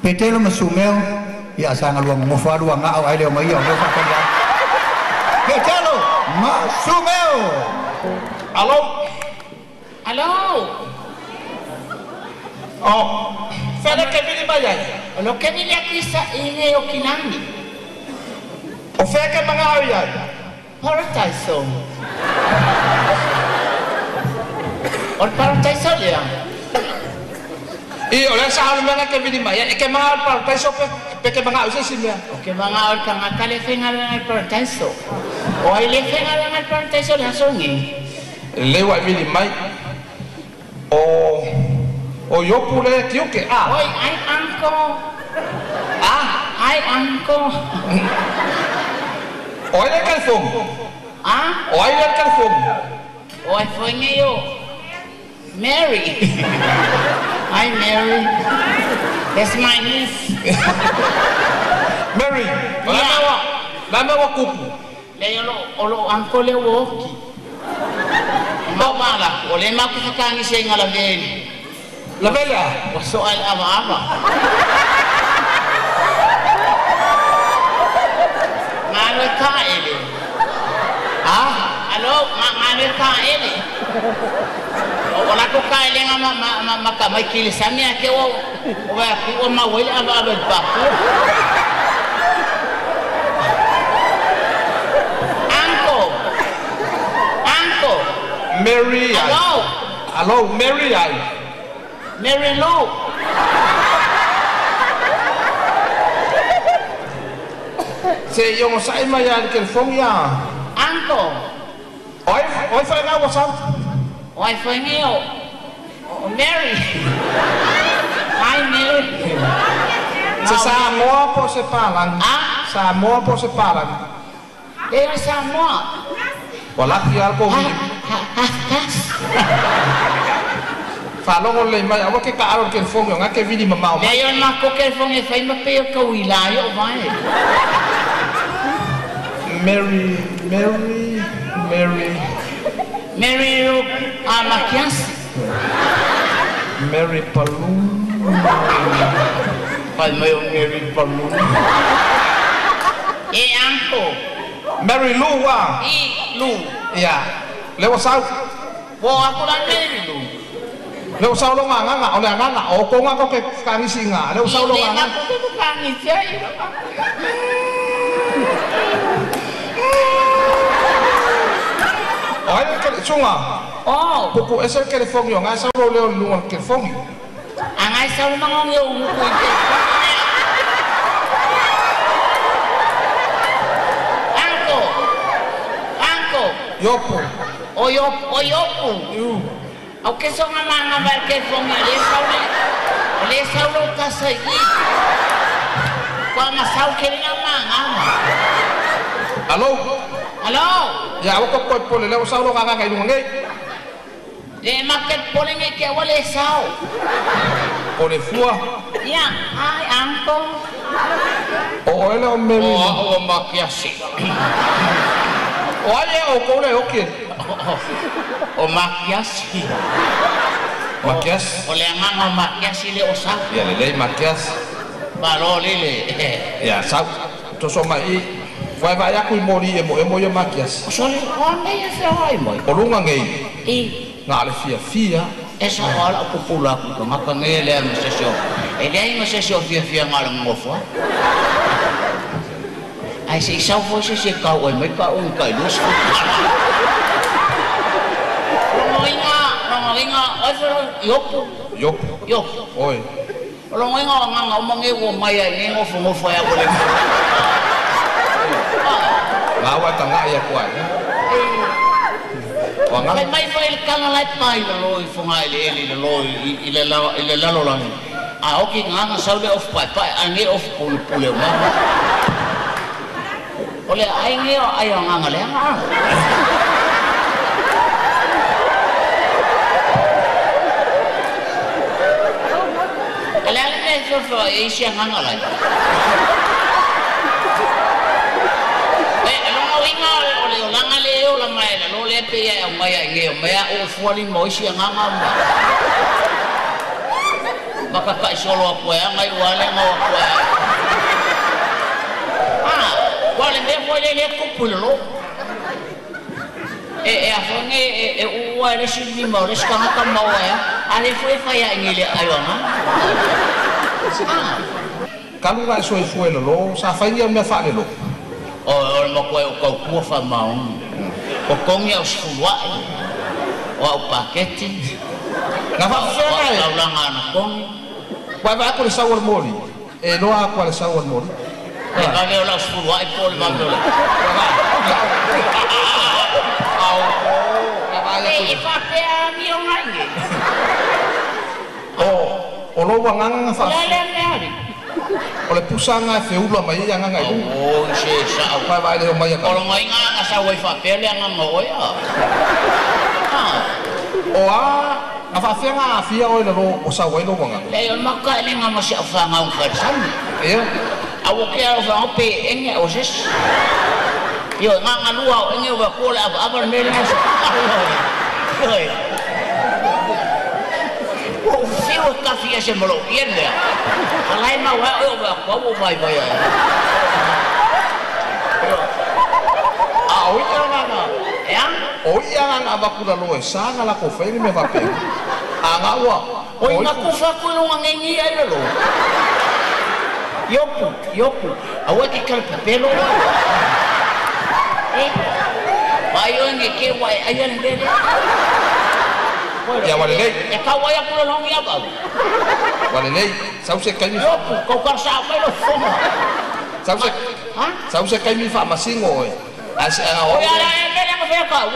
Petelo ma Sumeo ia sanga luang ngofa luang ngau ai leo mai o leo fa. Petelo ma Sumeo. Alo. Alo. Oh, fele ke vili mai ai. O lo ke vili aku isa i o kinangi. O fea ke manga au iai. Paradise. O paradise lea. I o le sa halu mea ke vili mai ai. E ke manga au paradise pe ke manga au se si mea. O ke manga au tangata le whenga lenga paradise. O ai le whenga lenga paradise le asongi. Le wa vili mai. O yopu le kiuke a. Oi, ai uncle. Ah, ai uncle. O ai le telefone. Ah? O ai le telefone. O ai foi yo. Mary. Hi Mary. That's my niece. Mary. Yeah. La me wa kupu. Le o lo uncle le woki. Mama o le ma ku fakangi se ngala veli. La vela. O so al ava ava. Ngalo ka ele. Ah, alo ngalo ka ele. O la ko ka ele nga ma ma ka mai kile samia ke o o va ku o ma wele ava ava pa. Uncle. Uncle. Mary. Hello. Hello, Mary ai. Mary Lou. Se yo sai mai al telefone ya. Uncle. Oi, oi foi nga WhatsApp. Oi foi meu. Mary. Hi Mary. Se Samoa po se palang. Ah, Samoa po se palang. Leo Samoa. Wala ki alko vi. Falongo le mai awa ke ka aro ke fongo nga ke vili mamao. Le yo ma ko ke fongo e fai ma pe o ka wila yo vai. Mary Mary Mary Mary ro amakias. Mary Palu. Pai mai o Mary Palu. E anko. Mary Lou wa. I Lou. Ya. Le wa sau. Wo aku la Mary Lou. Le o saulo nga nga o le nga nga o ko nga ko ke kangisi nga le o saulo nga nga ko ke kangisi ai. O ai ke chunga. Oh, ko ko ese ke le fongi nga saulo le o lunga ke fongi. Angai saulo mangong yo ku ke. Anko. Anko. Yopo. O yopo, o yopo. Au ke songa manga var ke fonga le saule le saulo ka sai kwa ma sau ke nga manga. Alo. Alo. Ya o ko ko pole le saulo nga nga ilunga ngai. Le ma ke pole ngai ke wale sau. Pole fua. Ya, hi uncle. O ele o me. O ma kiasi. O ai o ko le o ke. O makiasi. Makias. O le nganga makiasi le o sa. Ya le le makias. Malo le le. Ya sa to so mai vai vai aku mori e mo e mo yo makias. O so le o me ya se ai moi. O lunga ngei. I nga le fia fia. E sa wala ko pula ko ngaka nge le ma se so. E le ma se so fia fia ngala ngofo. Ai se sa fo se se ka o mai ka o ka lu. Rongoinga, oi fo yopu. Yopu. Yopu. Oi. Rongoinga nganga o mange wo mai ai nge ngofo ngofo ya ko le. Nga wa tanga ya ko ai. Wa nga. Mai mai fo il kanga lai pai lo lo i fonga ile ile lo ile la ile la lo la. A o ki nganga sau le of pai pai a nge of pule pule ma. Ole ai nge o ai nganga le ha. Fo e sia nganga lai. E longa winga o le olanga le o la mai la lo le pe ya mai ai nge mai o fuali mo sia nganga ma. Makakaʻisolo aku ai aga iʻu a le gao aku ai. A ua le mea foi lele tupu i lalo. E afoga e uua e le isi lima o le isi tagata ma oa e a le foi e fai aʻi le aioga. Talu ona e soifua i lalo sa fai ia mea faalelo. O le matua e o tautua faamaoni. O togi au sefuluaʻi, o au paketi. Na faafefea e taulaga anapogi. Ua e vaai atu le sau o le moli. E iloa atu le sau o le moli. E vave o lau sefuluaʻi po o le vave o le. E faapea amioga i. O lou agaga na O le a lea mea ali. O le pusaga e feula mai ai agaga i luga. O se sa'o. Ua e vaai le omai a O logoiga aga sau ai faapea le agaga o oe a. O a na faafefea na aafia oe lalo o sau ai lou agaga. Leai o le mataʻailiga ma si a'u fagau falisami. Ia. Aua ke a'u fagau pe ege o sesi. Ioe gagalua o ege ua kua le avaava le mea lea ioe. Ua ou fiu e kafi ese ma lou ie lea. Alae mau ai oe o aku au o vaivai ai. A o ia agaga. E a? O ia agaga avatu lalo e sa na lakou faia le mea faapea. Aga ua. O ina kufa aku i luga gegi ai lalo. Iopu, iopu. Aua ke kala pepelo. E? Vai oe nge ke ua e ai ale mea lea. Ia ua lelei. E kau ai aku lolongi au au. Ua lelei. Sau se taimi. Iopu, kau kara mai lo fofoga. Sau se. Ha? Sau se taimi faamasino oe. Ae se aga O ia la e mele nga fea kau.